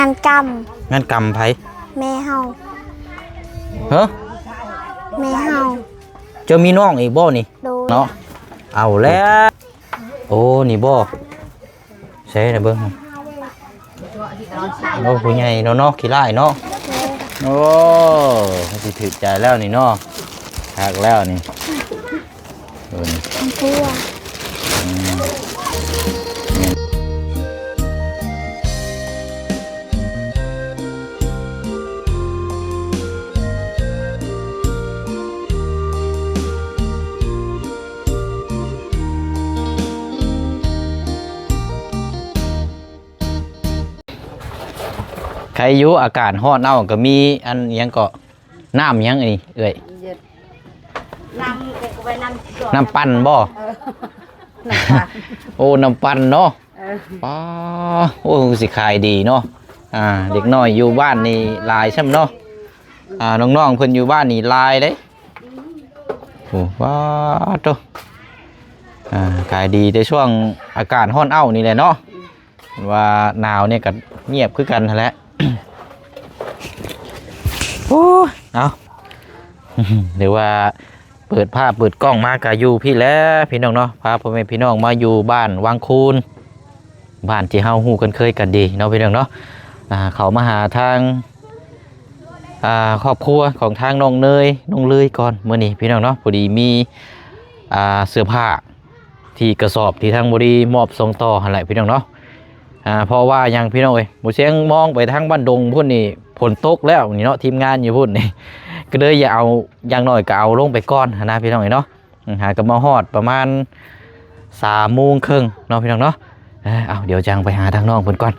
ງານກຳ. ງານກຳໃຜ? ແມ່ເຮົາ. ເຮີ? ແມ່ເຮົາ. ເຈົ້າມີນ້ອງອີກບໍ່ນີ້? ໂດຍ. ເນາະ ເອົາແລ້ວ. ໂອ້ ນີ້ບໍ່? ໃສ່ນະເບິ່ງ. ໂອ້ ຜູ້ໃຫຍ່ເນາະ ເນາະ ຂີ້ຮ້າຍເນາະ. ໂອ້ ມັນຊິຖືກໃຈແລ້ວນີ້ເນາະ ຄັກແລ້ວນີ້. ເອີ ມັນກົວ. ອືມ. ໄຄຢູ່ ອາກາດຮ້ອນເອົາ ກໍມີອັນຫຍັງເກາະ ນ້ຳຫຍັງອັນນີ້ເອື້ອຍ? ເຢັນ ນ້ຳ ນ້ຳປັ່ນບໍ່? ເອີ ນ້ຳປັ່ນ. ໂອ້ ນ້ຳປັ່ນເນາະ. ເອີ ປ້າ ໂອ້ ຄືຊິຂາຍດີເນາະ. ອ່າ ເດັກນ້ອຍຢູ່ບ້ານນີ້ຫຼາຍຊ້ຳເນາະ. ອ່າ ນ້ອງໆເພິ່ນຢູ່ບ້ານນີ້ຫຼາຍເດ້. ໂອ້ ປ້າໂຕ ອ່າ ຂາຍດີແຕ່ຊ່ວງອາກາດຮ້ອນເອົານີ້ແຫຼະເນາະ. ວ່າໜາວນີ້ກໍງຽບຄືກັນຫັ້ນແຫຼະ. ໂອ້ຍ ເອົາ ຫຼືວ່າເປີດພາບເປີດກ້ອງມາກໍຢູ່ພີ້ແຫຼະພີ່ນ້ອງເນາະ. ພາພໍ່ແມ່ພີ່ນ້ອງມາຢູ່ບ້ານວັງຄູນ ບ້ານທີ່ເຮົາຮູ້ກັນເຄີຍກັນດີເນາະພີ່ນ້ອງເນາະ. ອ່າ ເຂົ້າມາຫາທາງ ອ່າ ຄອບຄົວຂອງທາງນ້ອງເນີຍ ນ້ອງເລີຍກ່ອນມື້ນີ້ພີ່ນ້ອງເນາະ. ພໍດີມີ ອ່າ ເສື້ອຜ້າ ທີ່ກະສອບທີ່ທາງບໍລິມອບສົ່ງຕໍ່ຫັ້ນແຫຼະພີ່ນ້ອງເນາະ. ອ່າ ເພາະວ່າຫຍັງພີ່ນ້ອງເອີຍ ໝູ່ຊຽງມອງໄປທາງບ້ານດົງພຸ້ນນີ້ ຝົນຕົກແລ້ວນີ້ເນາະ ທີມງານຢູ່ພຸ້ນນີ້ ກໍເລີຍຢ່າເອົາ ຢ່າງໜ້ອຍກໍເອົາລົງໄປກ່ອນຫັ້ນນະພີ່ນ້ອງເອີຍເນາະ. ຫາກໍມາຮອດປະມານສາມໂມງເຄິ່ງເນາະພີ່ນ້ອງເນາະ. ເອີ ເອົາ ດຽວຈັ່ງໄປຫາທາງນ້ອງເພິ່ນກ່ອນ.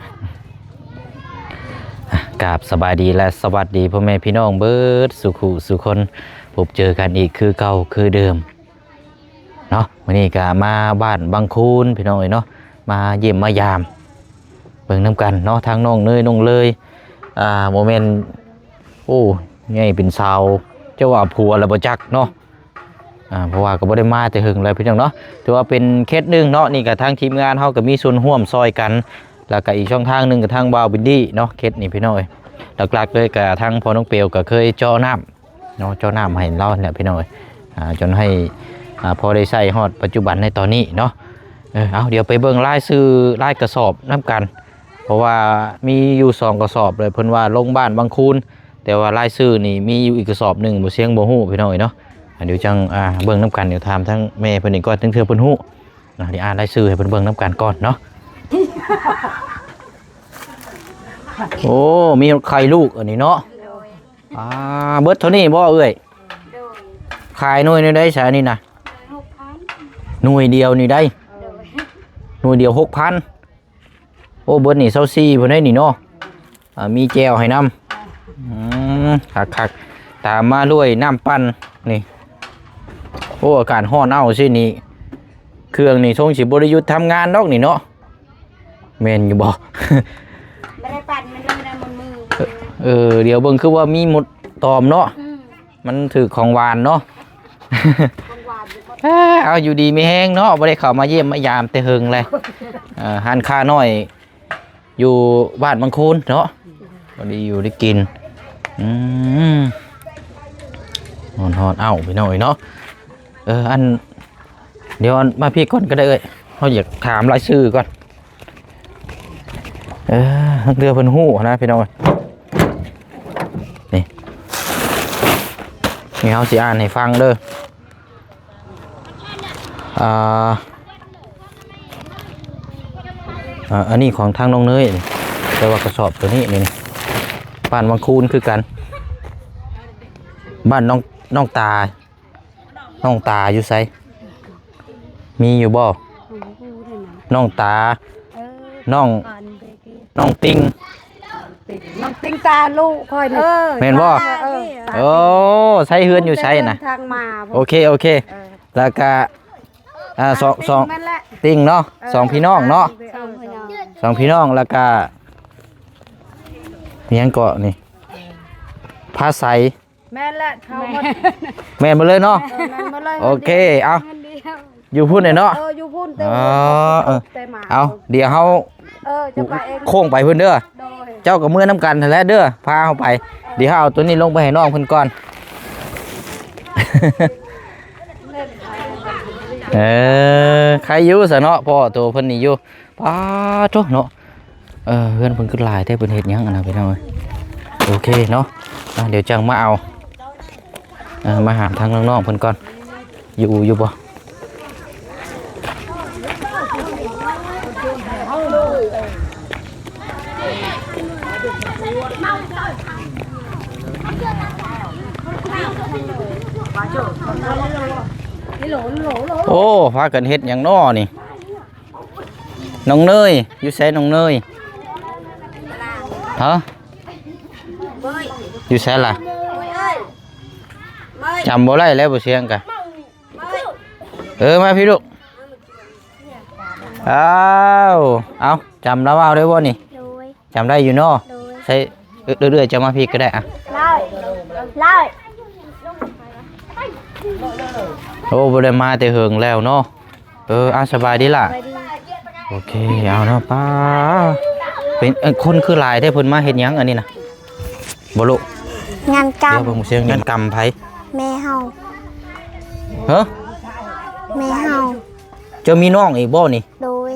ອ່າ ກາບສະບາຍດີ ແລະ ສະຫວັດດີພໍ່ແມ່ພີ່ນ້ອງເບິດສູ່ຄູ່ສູ່ຄົນ ພົບເຈີກັນອີກຄືເກົ່າຄືເດີມ ເນາະ. ມື້ນີ້ກໍມາບ້ານວັງຄູນພີ່ນ້ອງເອີຍເນາະ ມາຢ້ຽມມາຢາມເບິ່ງນຳກັນເນາະ. ທາງນ້ອງເນີຍ ນ້ອງເລີຍ ອ່າ ບໍ່ແມ່ນ ໂອ້ ໃຫຍ່ເປັນສາວ ເຈົ້າວ່າຜົວແລ້ວບໍ່ຈັກເນາະ. ອ່າ ເພາະວ່າກໍບໍ່ໄດ້ມາແຕ່ເຫິງແລ້ວພີ່ນ້ອງເນາະ. ຖືວ່າເປັນເຂດໜຶ່ງເນາະ ນີ້ກໍທາງທີມງານເຮົາກໍມີສ່ວນຮ່ວມຊ່ອຍກັນ ແລ້ວກໍອີກຊ່ອງທາງໜຶ່ງກໍທາງບ່າວບິນດີເນາະ. ເຂດນີ້ພີ່ນ້ອງເອີຍ ຫຼັກໆເລີຍກໍທາງພໍ່ນ້ອງເປວກໍເຄີຍເຈາະນ້ຳ ເນາະ ເຈາະນ້ຳໃຫ້ລາວແຫຼະພີ່ນ້ອງເອີຍ ອ່າ ຈົນໃຫ້ ອ່າ ພໍໄດ້ໃຊ້ຮອດປັດຈຸບັນໃນຕອນນີ້ເນາະ. ເອີ ເອົາ ດຽວໄປເບິ່ງລາຍຊື່ລາຍກະສອບນຳກັນ ເພາະວ່າມີຢູ່ສອງກະສອບເລີຍ ເພິ່ນວ່າລົງບ້ານວັງຄູນ ແຕ່ວ່າລາຍຊື່ນີ້ມີຢູ່ອີກກະສອບໜຶ່ງ ບໍ່ ຊຽງບໍ່ຮູ້ພີ່ນ້ອງເອີຍເນາະ. ອ່າ ດຽວຈັ່ງ ອ່າ ເບິ່ງນຳກັນ ດຽວຖາມທາງແມ່ເພິ່ນອີກກ່ອນ ຈັ່ງເທື່ອເພິ່ນຮູ້ນະ. ດຽວອ່ານລາຍຊື່ໃຫ້ເພິ່ນເບິ່ງນຳກັນກ່ອນເນາະ. ໂອ້ ມີໄຂ່ລູກອັນນີ້ເນາະ. ອ່າ ເບິດເທົ່ານີ້ບໍ່ເອື້ອຍ? ໂດຍ. ຂາຍໜ່ວຍແນວໃດຊະນີ້ນະ? ຫົກພັນ. ໜ່ວຍດຽວນີ້ໄດ໋? ໂດຍ. ໜ່ວຍດຽວຫົກພັນ. ໂອ້ ເບິດນີ້ຊາວສີ່ພຸ້ນເດ້ນີ້ເນາະ. ອ່າ ມີແຈ່ວໃຫ້ນຳ. ອືມ ຄັກໆ. ຕາມມາດ້ວຍນ້ຳປັ່ນນີ້. ໂອ້ ອາກາດຮ້ອນເອົ້າຊີ້ນີ້ ເຄື່ອງນີ້ຊົງຊິບໍ່ໄດ້ຢຸດທຳງານດອກນີ້ເນາະ. ແມ່ນຢູ່ບໍ່? ບໍ່ໄດ້ປັ່ນມັນເລີຍນະ ມັນມື. ເອີ ດຽວເບິ່ງຄືວ່າມີມົດຕອມເນາະ. ອືມ ມັນຖືກຂອງຫວານເນາະ. ຂອງຫວານຢູ່ບໍ່? ເອົາ ຢູ່ດີມີແຮງເນາະ ບໍ່ໄດ້ເຂົ້າມາຢ້ຽມມາຢາມແຕ່ເຫິງແລ້ວ. ເອີ ຮ້ານຄ້ານ້ອຍຢູ່ບ້ານບັງຄູນເນາະ ພໍດີຢູ່ໄດ້ກິນ. ອືມ ຮ້ອນໆ ເອົ້າ ພີ່ນ້ອງເອີຍເນາະ. ເອີ ອັນ ດຽວອັນມາພີ້ກ່ອນກໍໄດ້ເອີຍ ເຮົາຢາກຖາມລາຍຊື່ກ່ອນ. ເອີ ເທື່ອເພິ່ນຮູ້ນະພີ່ນ້ອງເອີຍ. ນີ້ ນີ້ເຮົາຊິອ່ານໃຫ້ຟັງເດີ. ອ່າ ອ່າ ອັນນີ້ຂອງທາງນ້ອງເນີຍ ແຕ່ວ່າກະສອບໂຕນີ້ ນີ້ ບ້ານວັງຄູນຄືກັນ. ບ້ານນ້ອງ ນ້ອງຕາ ນ້ອງຕາຢູ່ໃສ? ມີຢູ່ບໍ່? ນ້ອງຕາ ເອີ ນ້ອງ ນ້ອງຕິ່ງ ນ້ອງຕິ່ງຕາລູກຂ້ອຍນີ້. ເອີ ແມ່ນບໍ່? ເອີ ໂອ້ ໃສເຮືອນຢູ່ໃສນະ? ທາງມາ. ໂອເຄ ໂອເຄ. ເອີ ແລ້ວກະ ອ່າ ສອງ ສອງ ແມ່ນແຫຼະ ຕິ່ງເນາະ. ເອີ ສອງພີ່ນ້ອງເນາະ. ສອງພີ່ນ້ອງ ສອງພີ່ນ້ອງ. ແລ້ວກະ ຫຍັງເກາະນີ້? ພາໄສ. ແມ່ນແຫຼະ ເຂົາໝົດ. ແມ່ນໝົດເລີຍເນາະ. ເອີ ແມ່ນໝົດເລີຍ. ໂອເຄ ເອົາ ຢູ່ພຸ້ນເນາະ. ເອີ ຢູ່ພຸ້ນ. ເອີ ເອີ ແຕ່ໝາ ເອົາ ດຽວເຮົາ ເອີ ຈະໄປເອງ ໂຄ້ງໄປພຸ້ນເດີ. ໂດຍ. ເຈົ້າກໍເມືອນຳກັນຫັ້ນແຫຼະເດີ ພາເຮົາໄປ. ດຽວເຮົາເອົາໂຕນີ້ລົງໄປໃຫ້ນ້ອງເພິ່ນກ່ອນ. ເອີ ໃຄຢູ່ຊະເນາະ ພໍ້ໂຕເພິ່ນນີ້ຢູ່. ປາໂທ້ເນາະ ເອີ ເຮືອນເພິ່ນຄືຫຼາຍແທ້ ເພິ່ນເຮັດຫຍັງອັນນັ້ນພີ່ນ້ອງເອີຍ. ໂອເຄເນາະ ອ່າ ດຽວຈັ່ງມາເອົາ ເອີ ມາຫາທາງນ້ອງໆເພິ່ນກ່ອນ ຢູ່ ຢູ່ບໍ່? ໂອ້ ພາກັນເຮັດຫຍັງນໍນີ້? ນ້ອງເນີຍ ຢູ່ໃສນ້ອງເນີຍ? ຮະ? ຢູ່ໃສລະ? ຈຳບໍ່ໄດ້ແລ້ວ ບໍ່ສຽງກະ. ເອີ ມາພີ້ລູກ. ອ້າວ ເອົາ ຈຳລາວເວົ້າໄດ້ບໍ່ນີ້? ໂດຍ ຈຳໄດ້ຢູ່ເນາະ? ໂດຍ ໃສ ເອື້ອຍ ເອື້ອຍ ເຈົ້າມາພີ້ກໍໄດ້ອະ. ໂອ້ ບໍ່ໄດ້ມາແຕ່ເຫິງແລ້ວເນາະ. ເອີ ອາ ສະບາຍດີຫຼ້າ? ສະບາຍດີ. ໂອເຄ ເອົາເນາະ. ປ້າ ເປັນ ເອີ ຄົນຄືຫຼາຍແທ້ ເພິ່ນມາເຮັດຫຍັງອັນນີ້ນະ? ບໍ່ລູກ? ງານກຳ. ດຽວເບິ່ງສຽງ ງານກຳໃຜ? ແມ່ເຮົາ. ຮະ? ແມ່ເຮົາ. ເຈົ້າມີນ້ອງອີກບໍ່ນີ້? ໂດຍ.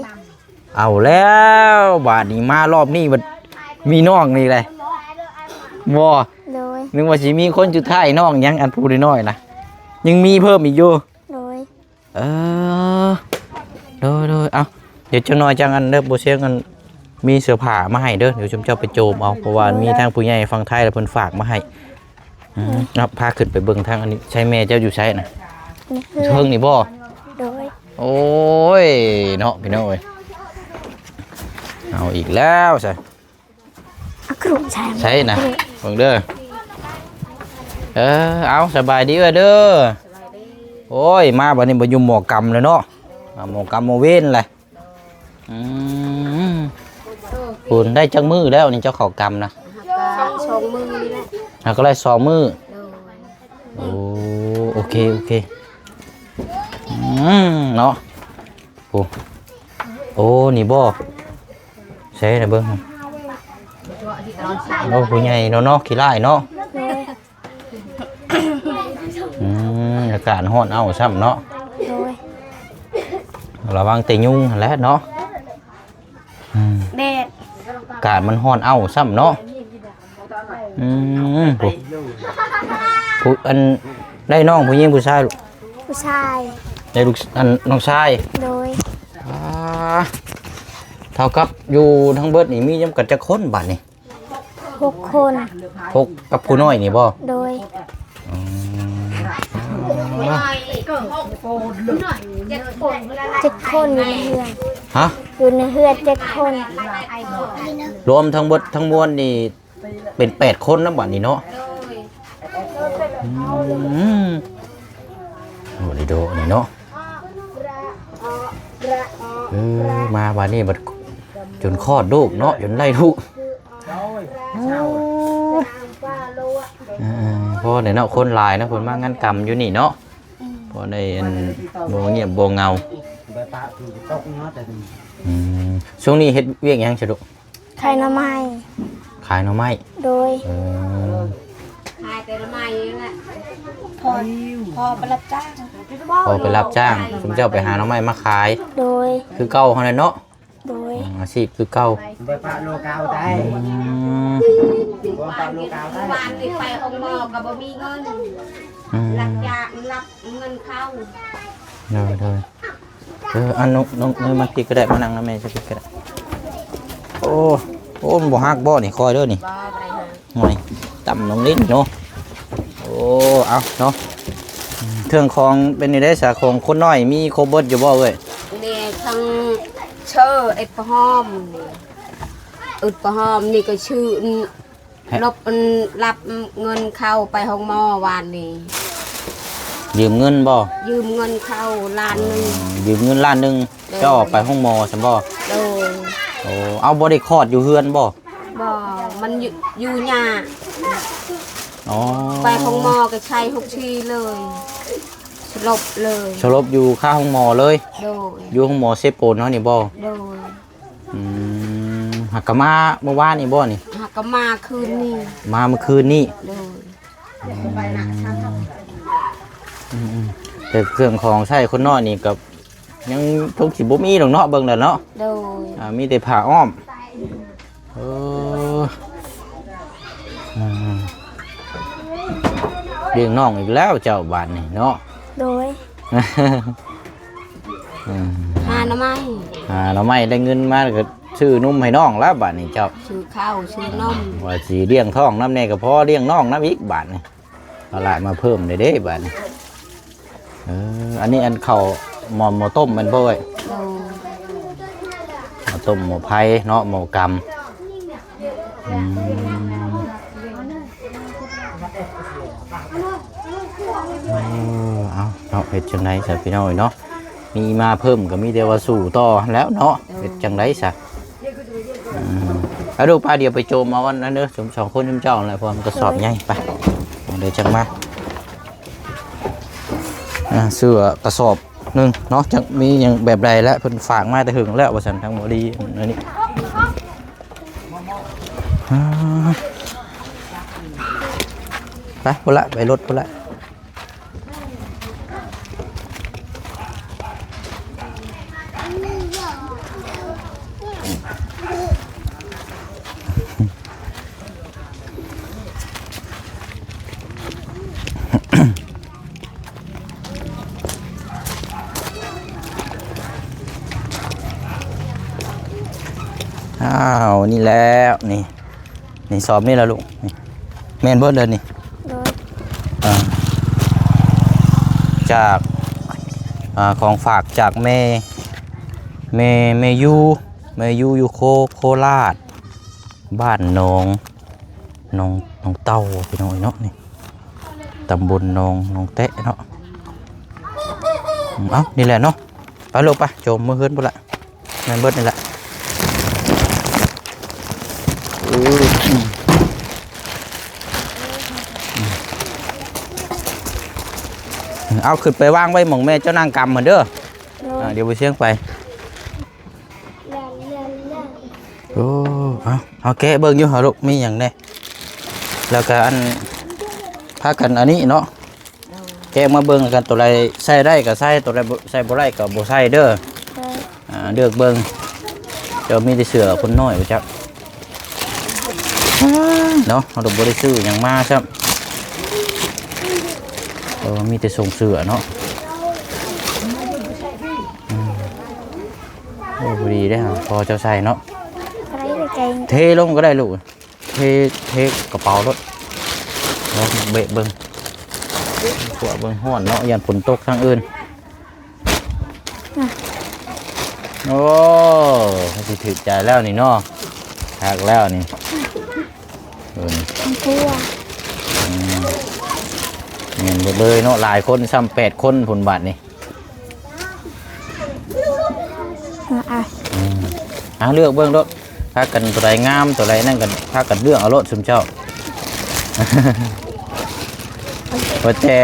ເອົາແລ້ວ ບາດນີ້ມາລອບນີ້ບັດມີນ້ອງອີກແລ້ວ. ບໍ່? ໂດຍ. ນຶກວ່າຊິມີຄົນສຸດທ້າຍ ນ້ອງຫຍັງ ອັນຜູ້ນ້ອຍໆນະ ຍັງມີເພີ່ມອີກຢູ່? ໂດຍ. ເອີ ໂດຍໆ ເອົາ ດຽວຈັກໜ່ອຍຈັ່ງອັນເດີ ບໍ່ສຽງ ອັນ ມີເສື້ອຜ້າມາໃຫ້ເດີ ດຽວຊຸມເຈົ້າໄປໂຈມເອົາ ເພາະວ່າມີທາງຜູ້ໃຫຍ່ຝັ່ງໄທລະເພິ່ນຝາກມາໃຫ້. ອືມ ເນາະ ພາຂຶ້ນໄປເບິ່ງທາງອັນນີ້ ໃຊ່ແມ່ເຈົ້າຢູ່ໃສນະ? ເທິງນີ້ບໍ່? ໂດຍ. ໂອ້ຍ ເນາະ ພີ່ນ້ອງເອີຍ ເອົາອີກແລ້ວຊະ. ໃສນະ ເບິ່ງເດີ. ເອີ ເອົາ ສະບາຍດີເອື້ອຍເດີ. ໂອ້ຍ ມາບັດນີ້ບໍ່ຢູ່ໝໍກຳແລ້ວເນາະ ໝໍກຳໝໍເວນແຫຼະ. ອືມ ພຸ້ນ ໄດ້ຈັກມື້ແລ້ວນີ້ເຈົ້າເຂົ້າກຳນະ? ສອງ ສອງມື້ນີ້ແຫຼະ. ຫາກໍໄດ້ສອງມື້. ໂດຍ. ໂອ້ ໂອເຄ ໂອເຄ. ອືມ ເນາະ ໂອ້ ໂອ້ ນີ້ບໍ່? ໃສ່ນະເບິ່ງ ໂອ້ ຜູ້ໃຫຍ່ເນາະ ເນາະ ຂີ້ຮ້າຍເນາະ. ໂດຍ. ອືມ ອາກາດຮ້ອນເອົ້າຊ້ຳເນາະ. ໂດຍ. ລະວັງແຕ່ຍຸງຫັ້ນແຫຼະເນາະ. ອືມ ແດດ ອາກາດມັນຮ້ອນເອົ້າຊ້ຳເນາະ. ອືມ ຜູ້ ຜູ້ ອັນ ໄດ້ນ້ອງຜູ້ຍິງຜູ້ຊາຍລູກ? ຜູ້ຊາຍ. ໄດ້ລູກ ອັນ ນ້ອງຊາຍ. ໂດຍ. ອ່າ ເທົ່າກັບຢູ່ທັງເບິດນີ້ມີຈຳກັດຈັກຄົນບາດນີ້? ຫົກຄົນ. ຫົກ ກັບຜູ້ນ້ອຍນີ້ບໍ່? ໂດຍ. ອືມ ເຈັດຄົນ ເຈັດຄົນຢູ່ໃນເຮືອນ. ຮະ? ຢູ່ໃນເຮືອນເຈັດຄົນ. ລວມທັງເບິດທັງມວນນີ້ເປັນແປດຄົນນະບາດນີ້ເນາະ. ໂດຍ. ອືມ ໂອ້ ດີໂດນີ້ເນາະ. ເອີ ມາບາດນີ້ບັດຈົນຄອດລູກເນາະ ຈົນໄດ້ລູກ. ໂອ້ ເອີ ພໍໄດ້ເນາະ ຄົນຫຼາຍເນາະ ເພິ່ນມາງານກຳຢູ່ນີ້ເນາະ. ອືມ ພໍໄດ້ອັນ ບໍ່ງຽບບໍ່ເຫງົາ. ອືມ ຊ່ວງນີ້ເຮັດວຽກຫຍັງຊະລູກ? ຂາຍໜໍ່ໄມ້. ຂາຍໜໍ່ໄມ້. ໂດຍ. ເອີ ຂາຍແຕ່ໜໍ່ໄມ້ນີ້ແຫຼະ. ພໍ່ ພໍ່ໄປຮັບຈ້າງ. ພໍ່ໄປຮັບຈ້າງ ຊຸມເຈົ້າໄປຫາໜໍ່ໄມ້ມາຂາຍ. ໂດຍ. ຄືເກົ່າຫັ້ນແຫຼະເນາະ. ໂດຍ. ອືມ ອາຊີບຄືເກົ່າ. ໄປປະໂລກາວໄດ້. ອືມ ໄປປະໂລກາວໄດ້. ວານນີ້ໄປໂຮງໝໍກໍບໍ່ມີເງິນ. ອືມ ຮັບຈ້າງ ຮັບເງິນເຂົາ. ໂດຍ ໂດຍ. ເອີ ອັນ ນ້ອງ ນ້ອງ ນ້ອງມາພີ້ກໍໄດ້ ມານັ່ງນຳແມ່ຊະພີ້ກໍໄດ້. ໂອ້ ໂອ້ ມັນບໍ່ຫັກບໍ່ນີ້? ຄ່ອຍເດີນີ້. ບໍ່ ບໍ່ໄດ້ຫັກ. ໂອ້ຍ ຕຳນ້ອງຫຼິ້ນເນາະ. ໂອ້ ເອົາເນາະ ເຄື່ອງຂອງເປັນຈັ່ງໃດສະ? ຂອງຄົນນ້ອຍມີຄົບເບິດຢູ່ບໍ່ເອີຍ? ນີ້ທັງເຊີ ເອັດປະຫອມ ອຶດປະຫອມນີ້ກໍຊື່ ແຮະ ລົບ ອັນ ຮັບເງິນເຂົາໄປໂຮງໝໍວານນີ້. ຢືມເງິນບໍ່? ຢືມເງິນເຂົາລ້ານໜຶ່ງ. ອໍ ຢືມເງິນລ້ານໜຶ່ງ. ໂດຍ. ເຈົ້າເອົາໄປໂຮງໝໍຊັ້ນບໍ່? ໂດຍ. ໂອ້ ເອົາ ບໍ່ໄດ້ຄອດຢູ່ເຮືອນບໍ່? ບໍ່ ມັນຢູ່ ຢູ່ຍາກ. ອໍ ໄປໂຮງໝໍກໍໃຊ້ຫົກຊີເລີຍ ສະຫຼົບເລີຍ. ສະຫຼົບຢູ່ຄາໂຮງໝໍເລີຍ? ໂດຍ. ຢູ່ໂຮງໝໍເຊໂປນເຮົານີ້ບໍ່? ໂດຍ. ອືມ ຫາກະມາມື້ວານນີ້ບໍ່ນີ້? ຫ ກໍມາຄືນນີ້ ມາເມື່ອຄືນນີ້ ໂດຍ ອືມ ອືມໆ ແຕ່ເຄື່ອງຂອງໃຊ້ຄົນນ້ອຍນີ້ກໍຍັງຄົງຊິບໍ່ມີດອກເນາະ ເບິ່ງແລ້ວເນາະ ໂດຍ ອ່າ ມີແຕ່ຜ້າອ້ອມ ເອີ ອືມ ລ້ຽງນ້ອງອີກແລ້ວເຈົ້າບາດນີ້ເນາະ ໂດຍ ອືມ ຫາໜໍ່ໄມ້ ຫາໜໍ່ໄມ້ ໄດ້ເງິນມາກໍຊື້ນົມໃຫ້ນ້ອງແລ້ວບາດນີ້ເຈົ້າ ຊື້ເຂົ້າຊື້ນົມ ວ່າຊິລ້ຽງທ້ອງນຳແດ່ກໍພໍລ້ຽງນ້ອງນຳອີກບາດນີ້ ເອົາຫຼາຍມາເພີ່ມເດ້ເດ້ບາດນີ້ ເອີ ອັນນີ້ອັນເຂົ້າໝໍ້ ໝໍ້ຕົ້ມແມ່ນບໍ່ເອີຍ ໂດຍ ໝໍ້ຕົ້ມ ໝໍ້ໄຟເນາະ ໝໍ້ກຳ ອືມ ເອີ ເອົາເນາະ ເຮັດຈັ່ງໃດຊະພີ່ນ້ອງເອີຍເນາະ ມີມາເພີ່ມກໍມີແຕ່ວ່າສູ້ຕໍ່ຫັ້ນແຫຼ້ວເນາະ ເຮັດຈັ່ງໃດຊະ ອືມ ເອົາດູກ ໄປ ດຽວໄປໂຈມເອົາອັນນັ້ນເດີ ຊຸມສອງຄົນຊຸມເຈົ້ານັ້ນແຫຼະ ເພາະວ່າມັນກະສອບໃຫຍ່ ໄປ ດຽວຈັ່ງມາ ອ່າ ຊື້ກະສອບໜຶ່ງເນາະ ຈັກມີຫຍັງແບບໃດແຫຼະ ເພິ່ນຝາກມາແຕ່ເຫິງແລ້ວວ່າຊັ້ນ ທາງໝໍລີ ອັນນີ້ ອ່າ ໄປພຸ້ນລະ ໄປລົດພຸ້ນລະ ອ້າວ ນີ້ແລ້ວ ນີ້ ນີ້ ສອບນີ້ລະລູກ ນີ້ ແມ່ນເບິດເລີຍນີ້ ໂດຍ ອ່າ ຈາກ ອ່າ ຂອງຝາກຈາກແມ່ ແມ່ ແມ່ຢູ່ ແມ່ຢູ່ ຢູ່ໂຄ ໂຄລາດ ບ້ານໜອງ ໜອງ ໜອງເຕົ່າ ພີ່ນ້ອງເອີຍເນາະ ນີ້ ຕຳບົນໜອງ ໜອງແຕະເນາະ ເອົ້າ ນີ້ແຫຼະເນາະ ໄປລູກໄປ ໂຈມເມືອເຮືອນພຸ້ນລະ ແມ່ນເບິດນີ້ແຫຼະ ເອີ ເອົາຂຶ້ນໄປວາງໄວ້ໝ່ອງແມ່ເຈົ້ານັ່ງກຳຫັ້ນເດີ ໂດຍ ອ່າ ດຽວບໍ່ຊຽງໄປ ໂອ້ ເອົາ ເຮົາແກະເບິ່ງຢູ່ຫາລູກ ມີຫຍັງແດ່ ແລ້ວກະອັນ ພາກັນອັນນີ້ເນາະ ແກະມາເບິ່ງກັນ ໂຕໃດໃສ່ໄດ້ກໍໃສ່ ໂຕໃດບໍ່ ໃສ່ບໍ່ໄດ້ກໍບໍ່ໃສ່ເດີ ໂດຍ ອ່າ ເລືອກເບິ່ງ ເຈົ້າມີແຕ່ເສື້ອຄົນນ້ອຍບໍ່ຈັກ ເນາະ ເຮົາກໍບໍ່ໄດ້ຊື້ຫຍັງມາຊ້ຳ ເອີ ມີແຕ່ສົ່ງເສື້ອເນາະ ອືມ ໂອ້ ພໍດີເດ້ ພໍເຈົ້າໃສ່ເນາະ ເທລົງກໍໄດ້ລູກ ເທ ເທກະເປົາໂລດ ລອງເບະເບິ່ງ ຂົ້ວເບິ່ງ ຮ້ອນເນາະ ຢ້ານຝົນຕົກທາງອື່ນ ໂອ້ ຄືຊິຖືກໃຈແລ້ວນີ້ເນາະ ຄັກແລ້ວນີ້ ເອີ ອືມ ແມ່ນເບິດເລີຍເນາະ ຫຼາຍຄົນຊ້ຳ ແປດຄົນພຸ້ນບາດນີ້. ອ່າ ອືມ ອ່າ ເລືອກເບິ່ງໂລດ ພາກັນໂຕໃດງາມ ໂຕໃດນັ້ນກໍພາກັນເລືອກເອົາໂລດຊຸມເຈົ້າ ວ່າແຕ່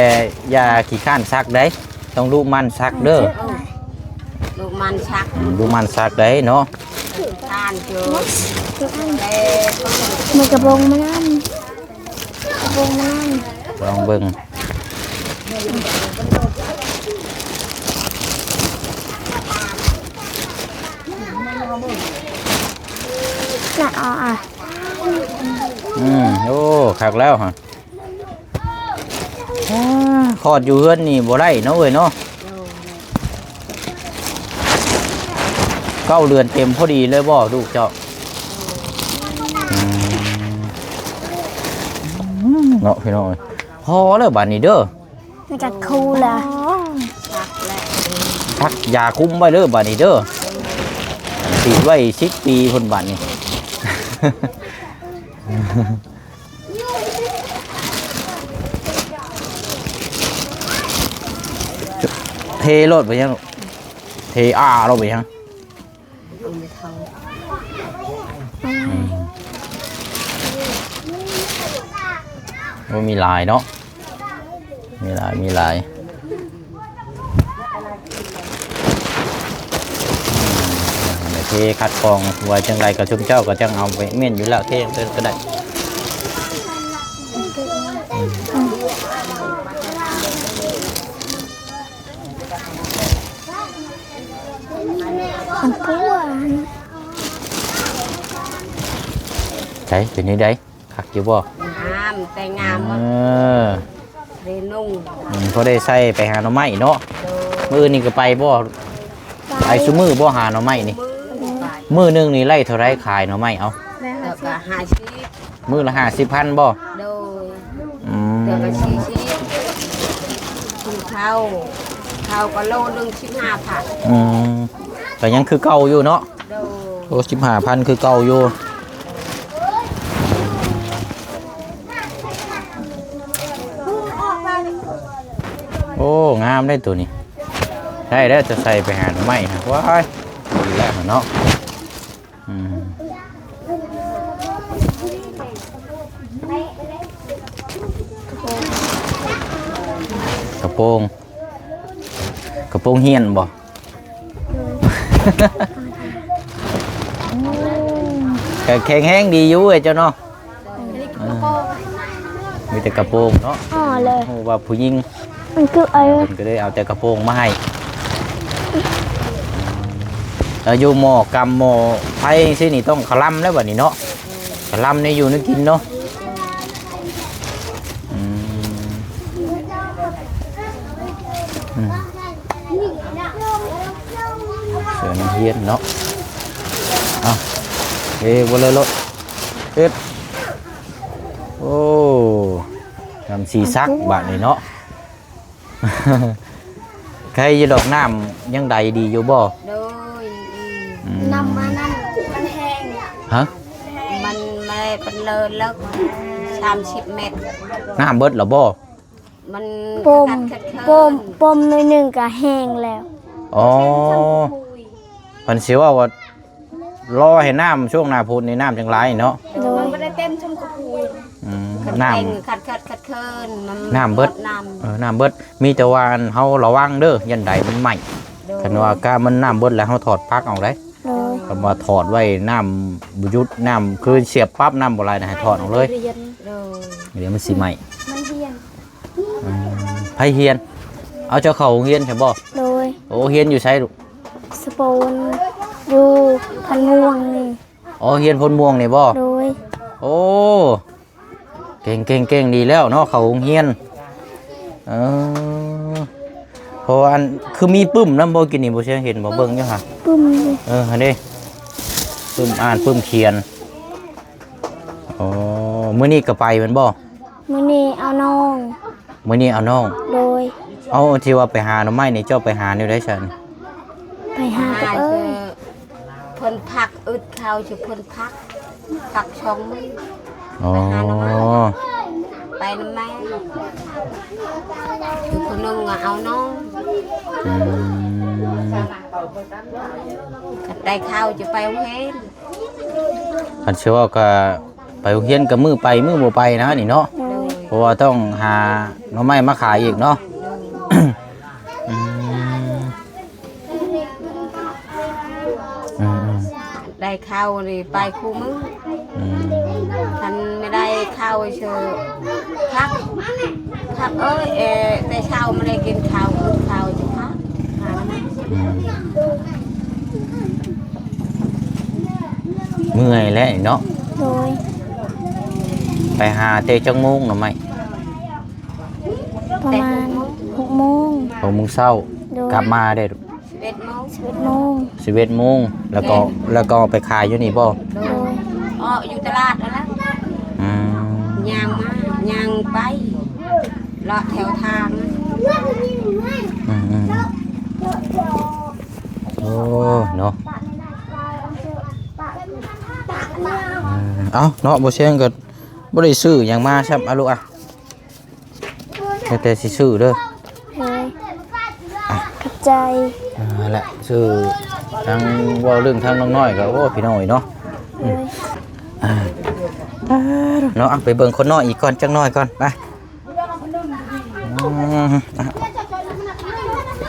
ຢ່າຂີ້ຄ້ານຊັກເດ້ ຕ້ອງດຸໝັ່ນຊັກເດີ ດຸໝັ່ນຊັກ ອືມ ດຸໝັ່ນຊັກໄດ້ເນາະ ຄ້ານເຈີ ແຕ່ ມັນກະບົງມັນນັ້ນ ລອງເບິ່ງ ລະເອົາ ອ່ະ ອືມ ໂອ້ ຄັກແລ້ວຫະ ອ່າ ຄອດຢູ່ເຮືອນນີ້ບໍ່ໄດ້ເນາະເອີຍເນາະ. ເກົ້າເດືອນເຕັມພໍດີເລີຍບໍ່ລູກເຈົ້າ? ອືມ ເນາະພີ່ນ້ອງເອີຍ ພໍແລ້ວບາດນີ້ເດີ ມັນກະຄູລະ ສັກຢາຄຸມໄວ້ເດີບາດນີ້ເດີ ຕິດໄວ້ສິບປີພຸ້ນບາດນີ້. ເທໂລດໄປຍັງ ເທອ້າໂລດໄປຍັງ. ອືມ ໂອ້ ມີຫຼາຍເນາະ ມີຫຼາຍ ມີຫຼາຍ. ອືມ ແມ່ ເທຄັດກອງ ວ່າຈັ່ງໃດກໍຊຸມເຈົ້າກໍຈັ່ງເອົາໄປເມ້ນຢູ່ແລ້ວ ເທເລີຍກໍໄດ້. ອັນຕົວ ໃສ ເປັນຈັ່ງໃດ? ຄັກຢູ່ບໍ່? ງາມ ແຕ່ງາມ ເອີ ບໍ່ໄດ້ນຸ່ງ ອືມ ພໍໄດ້ໃສ່ໄປຫາໜໍ່ໄມ້ເນາະ. ໂດຍ ມື້ນີ້ກໍໄປບໍ່? ໄປ ໄປຊຸມື້ບໍ່ຫາໜໍ່ໄມ້ນີ້? ມື້ໜຶ່ງນີ້ໄດ້ເທົ່າໃດຂາຍໜໍ່ໄມ້? ເອົາ ໄດ້ຫ້າສິບ ມື້ລະຫ້າສິບພັນບໍ່? ໂດຍ ອືມ ເທື່ອກໍສີ່ສິບ ກິນເຂົ້າ ເຂົ້າກໍໂລໜຶ່ງສິບຫ້າພັນ. ອືມ ກໍຍັງຄືເກົ່າຢູ່ເນາະ. ໂດຍ ໂອ້ ສິບຫ້າພັນຄືເກົ່າຢູ່. ໂອ້ ງາມເດ້ໂຕນີ້ ໄດ້ແລ້ວ ຈະໃສ່ໄປຫາໜໍ່ໄມ້ຫັ້ນ. ວ້າຍ ດີແລ້ວເນາະ. ອືມ ກະໂປງ ກະໂປງຮຽນບໍ່? ກະແຂງແຮງດີຢູ່ເອີຍເຈົ້າເນາະ. ເອີ ມີແຕ່ກະໂປງເນາະ. ອໍ ເລີຍ ຮູ້ວ່າຜູ້ຍິງ ມັນຄື ເອີ ເພິ່ນກໍເລີຍເອົາແຕ່ກະໂປງມາໃຫ້. ແລ້ວຢູ່ໝໍ້ກຳໝໍ້ໄຟຈັ່ງຊີ້ນີ້ ຕ້ອງຂະລຳແລ້ວບັດນີ້ເນາະ. ກະລຳນີ້ຢູ່ໃນກິນເນາະ. ອືມ ອືມ ເສື້ອນັກຮຽນເນາະ. ເອົາ ເອ ບໍ່ເລີຍໂລດ ເຮັດ ໂອ້ ນຳສີສັກບາດນີ້ເນາະ. ໄຄຢູ່ດອກ ນ້ຳຍັງໃດດີຢູ່ບໍ່? ໂດຍ ອືມ ນ້ຳມານັ້ນມັນແຫ້ງ. ຮະ? ມັນ ມັນເລີກ ເລີກສາມສິບແມັດ. ນ້ຳເບິດແລ້ວບໍ່? ມັນ ປົມ ຂະໜາດເຄີຍ ປົມ ປົມໜ້ອຍໜຶ່ງກໍແຫ້ງແລ້ວ. ອໍ ເພິ່ນຊິເວົ້າວ່າ ລໍໃຫ້ນ້ຳຊ່ວງໜ້າຝົນນີ້ ນ້ຳຈັ່ງຫຼາຍເນາະ. ໂດຍ ມັນບໍ່ໄດ້ເຕັມຊ່ຳກະພຸຍ. ອືມ ນ້ຳ ຄັນແຂງ ຄັນເຄີນ ນ້ຳ ນ້ຳເບິດ ນ້ຳ ເອີ ນ້ຳເບິດ. ມີແຕ່ວ່າອັນເຮົາລະວັງເດີ ຢ້ານໃດມັນໄໝ້. ໂດຍ ຄັນວ່າກະມັນນ້ຳເບິດແລ້ວ ເຮົາຖອດປັກອອກໄດ້. ໂດຍ ຄັນວ່າຖອດໄວ້ ນ້ຳບໍ່ຢຸດ ນ້ຳຄືສຽບປັບ ນ້ຳບໍ່ໄຫຼນະ ໃຫ້ຖອດອອກເລີຍ. ໂດຍ ດຽວມັນຊິໄໝ້ ມັນຮຽນ. ອືມ ໃຜຮຽນ? ເອົາ ເຈົ້າເຂົ້າໂຮງຮຽນໃຊ່ບໍ່? ໂດຍ ໂອ້ ຮຽນຢູ່ໃສລູກ? ສະໂປນ ຢູ່ພັນມ່ວງນີ້. ອໍ ຮຽນພົນມ່ວງນີ້ບໍ່? ໂດຍ ໂອ້ ເກັ່ງໆໆ ດີແລ້ວເນາະ ເຂົ້າໂຮງຮຽນ. ເອີ ເພາະວ່າອັນ ຄືມີປຶ້ມນຳບໍ່? ກິນນີ້ບໍ່ຊຽງເຫັນບໍ່? ເບິ່ງຢູ່ຫະ ປຶ້ມຢູ່. ເອີ ຫັ້ນເດ້ ປຶ້ມອ່ານປຶ້ມຂຽນ. ອໍ ມື້ນີ້ກໍໄປແມ່ນບໍ່? ມື້ນີ້ເອົານ້ອງ. ມື້ນີ້ເອົານ້ອງ. ໂດຍ ເອົາ ທີ່ວ່າໄປຫາໜໍ່ໄມ້ນີ້ ເຈົ້າໄປຫາແນວໃດຊັ້ນ? ໄປຫາກັບເອື້ອຍ. ເພິ່ນພັກອຶດເຂົ້າ ຊິເພິ່ນພັກ ພັກສອງມື້. ອໍ ໄປຫາໜໍ່ໄມ້ ໄປນຳແມ່. ຜູ້ໜຶ່ງວ່າເອົານ້ອງ. ອືມ ຄັນໄດ້ເຂົ້າຈະໄປໂຮງຮຽນ. ຄັນຊິເວົ້າກໍໄປໂຮງຮຽນກໍມື້ໄປມື້ບໍ່ໄປນະນີ້ເນາະ. ໂດຍ ເພາະວ່າຕ້ອງຫາໜໍ່ໄມ້ມາຂາຍອີກເນາະ. ໂດຍ ອືມ ອືມໆ ໄດ້ເຂົ້ານີ້ໄປຄູ່ມື້. ອືມ ຄັນບໍ່ໄດ້ເຂົ້າເຊີ ພັກ ພັກເອີຍ ເອີ ແຕ່ເຊົ້າບໍ່ໄດ້ກິນເຂົ້າ ອຶດເຂົ້າຈະພັກ. ອືມ ເມື່ອຍແຫຼະເນາະ. ໂດຍ ໄປຫາແຕ່ຈັກໂມງໜໍ່ໄມ້? ປະມານຫົກໂມງ. ຫົກໂມງເຊົ້າ. ໂດຍ ກັບມາເດ້? ສິບເອັດໂມງ. ສິບເອັດໂມງ ສິບເອັດໂມງ ແລ້ວກໍ ແມ່ນ ແລ້ວກໍໄປຂາຍຢູ່ນີ້ບໍ່? ໂດຍ ເອາະຢູ່ຕະຫຼາດນັ້ນແຫຼະ. ອືມ ຍ່າງມາ ຍ່າງໄປ ເລາະແຖວທາງ. ອືມໆໆ ໂອ້ ເນາະ. ເອີ ເອົ້າ ເນາະ ບໍ່ແຊງກໍບໍ່ໄດ້ຊື້ຫຍັງມາຊ້ຳ. ເອົາລູກ ອ່ະ ແຕ່ ແຕ່ຊິຊື້ເດີ. ໂດຍ ອ່ະ ຂອບໃຈ. ອ່າ ນັ້ນແຫຼະ ຊື້ ທັງເວົ້າເລື່ອງທາງນ້ອງນ້ອຍກໍ ໂອ້ ພີ່ນ້ອງເອີຍເນາະ. ໂດຍ ອືມ ອ່າ ເນາະ ອ່ະ ໄປເບິ່ງຄົນນ້ອຍອີກກ່ອນ ຈັກໜ້ອຍກ່ອນ ໄປ. ອືມ ອ່ະ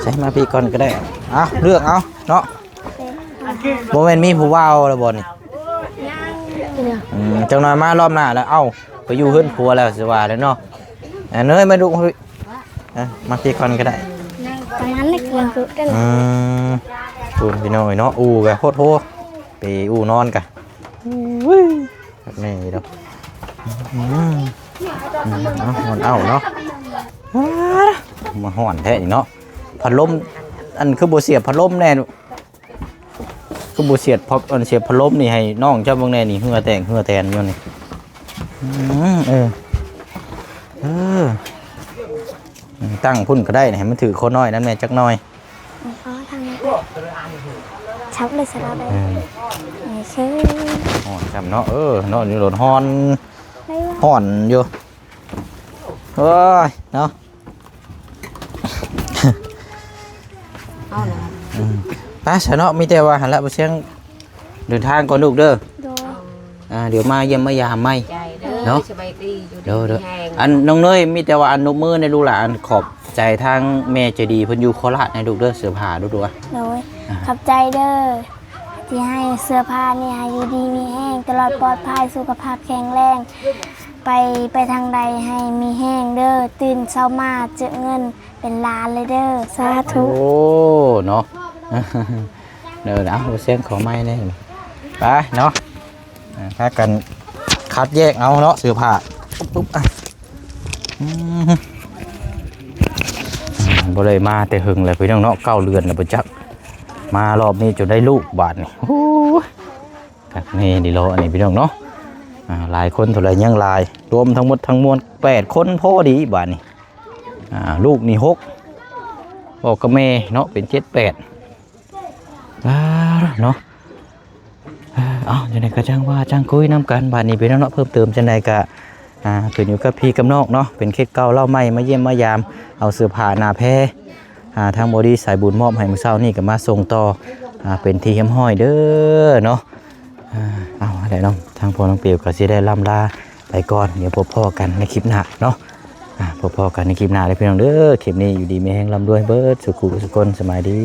ໃສ່ມາພີ້ກ່ອນກໍໄດ້. ເອົາ ເລືອກເອົາເນາະ. ໂອເຄ ອ່ະ ບໍ່ແມ່ນມີຜູ້ບ່າວແລ້ວບໍ່ນີ້? ອືມ ຈັກໜ່ອຍມາລອບໜ້າແລ້ວ ເອົ້າ ໄປຢູ່ເຮືອນຜົວແລ້ວ ຊິວ່າແລ້ວເນາະ. ອ່າ ເນີຍ ມາດູ ເອີ ມາພີ້ກ່ອນກໍໄດ້. ປະມານນີ້ ອືມ ພຸ້ນ ພີ່ນ້ອງເອີຍເນາະ ອູ່ກະໂພດໂພ ໄປອູ່ນອນກະ ໂອ້ຍ ແມ່ນດອກ. ອືມ ອືມ ເອົາ ຮ້ອນເອົ້າເນາະ ມາຮ້ອນແທ້ນີ້ເນາະ. ພັດລົມ ອັນ ຄືບໍ່ສຽບພັດລົມແດ່? ຄືບໍ່ສຽບພັດ ອັນ ສຽບພັດລົມນີ້ໃຫ້ນ້ອງເຈົ້າເບິ່ງແດ່ນີ້ ເຫື່ອແຕກເຫື່ອແຕນຢູ່ນີ້. ອືມ ເອີ ເອີ ຕັ້ງພຸ້ນກໍໄດ້ ໃຫ້ມັນຖືກຄົນນ້ອຍນັ້ນແດ່ຈັກໜ່ອຍ. ອໍ ທາງນີ້ ຊັບເລີຍ ສະລະໄດ້ ເອີ ໂອເຄ ຮ້ອນຊ້ຳເນາະ. ເອີ ນອນຢູ່ໂລດ ຮ້ອນ ຮ້ອນຢູ່. ໂອ້ຍ ເນາະ ເອົາລະ ອືມ ໄປຊະເນາະ ມີແຕ່ວ່າຫັ້ນລະ ບໍ່ຊຽງ ເດີນທາງກ່ອນລູກເດີ. ໂດຍ ອ່າ ດຽວມາຢ້ຽມມາຢາມໃໝ່ ໃຈເດີ ເນາະ ສະບາຍດີ ຢູ່ ໂດຍ ດີ ໂດຍ ມີແຮງ. ອັນ ນ້ອງເນີຍ ມີແຕ່ວ່າ ອັນ ນົບມືໃນລູກຫຼານ ຂອບໃຈທາງແມ່ໃຈດີເພິ່ນຢູ່ໂຄລາດໃນລູກເດີ ເສື້ອຜ້າດູໆ. ໂດຍ ອ່າ ຂອບໃຈເດີ ທີ່ໃຫ້ເສື້ອຜ້ານີ້ ໃຫ້ຢູ່ດີມີແຮງ ຕະຫຼອດປອດໄພ ສຸຂະພາບແຂງແຮງ ໄປ ໄປທາງໃດໃຫ້ມີແຮງເດີ ຕື່ນເຊົ້າມາເຈີເງິນເປັນລ້ານເລີຍເດີ ສາທຸ. ໂອ້ ເນາະ ເດີ ເອົາ ບໍ່ຊຽງ ຂໍໄມ້ແດ່ ໄປເນາະ. ອ່າ ພາກັນຄັດແຍກເອົາເນາະ ເສື້ອຜ້າ ປຸບໆ ອ່ະ ອືມ ອ່າ ບໍ່ໄດ້ມາແຕ່ເຫິງແລ້ວພີ່ນ້ອງເນາະ ເກົ້າເດືອນແລ້ວບໍ່ຈັກ ມາລອບນີ້ຈົນໄດ້ລູກບາດນີ້. ໂອ້ຍ ຄັກແນ່ດີເລາະອັນນີ້ພີ່ນ້ອງເນາະ. ອ່າ ຫຼາຍຄົນເທົ່າໃດຍັງຫຼາຍ ລວມທັງໝົດທັງມວນແປດຄົນພໍດີບາດນີ້. ອ່າ ລູກນີ້ຫົກ ພໍ່ກັບແມ່ເນາະ ເປັນເຈັດແປດ ອ່າ ເນາະ. ເອີ ເອົາ ຈັ່ງໃດກໍຈັ່ງວ່າຈັ່ງຄຸຍນຳກັນ ບາດນີ້ພີ່ນ້ອງເນາະ ເພີ່ມເຕີມຈັ່ງໃດກໍ ອ່າ ຂຶ້ນຢູ່ກັບພີ່ກັບນ້ອງເນາະ ເປັນເຂດເກົ່າເລົ່າໃໝ່ ມາຢ້ຽມມາຢາມ ເອົາເສື້ອຜ້າໜ້າແພ ອ່າ ທາງບໍດີສາຍບຸນມອບໃຫ້ມື້ເຊົ້ານີ້ ກໍມາສົ່ງຕໍ່ ອ່າ ເປັນທີ່ຮຽບຮ້ອຍເດີເນາະ. ອ່າ ເອົາ ຫັ້ນແຫຼະເນາະ ທາງພໍ່ນ້ອງເປວກໍຊິໄດ້ລ່ຳລາໄປກ່ອນ ດຽວພົບພໍ້ກັນໃນຄລິບໜ້າເນາະ. ອ່າ ພົບພໍ້ກັນໃນຄລິບໜ້າເດີພີ່ນ້ອງເດີ ຄລິບນີ້ຢູ່ດີມີແຮງ ລ່ຳລວຍເບິດສູ່ຜູ້ສູ່ຄົນ ສະບາຍດີ.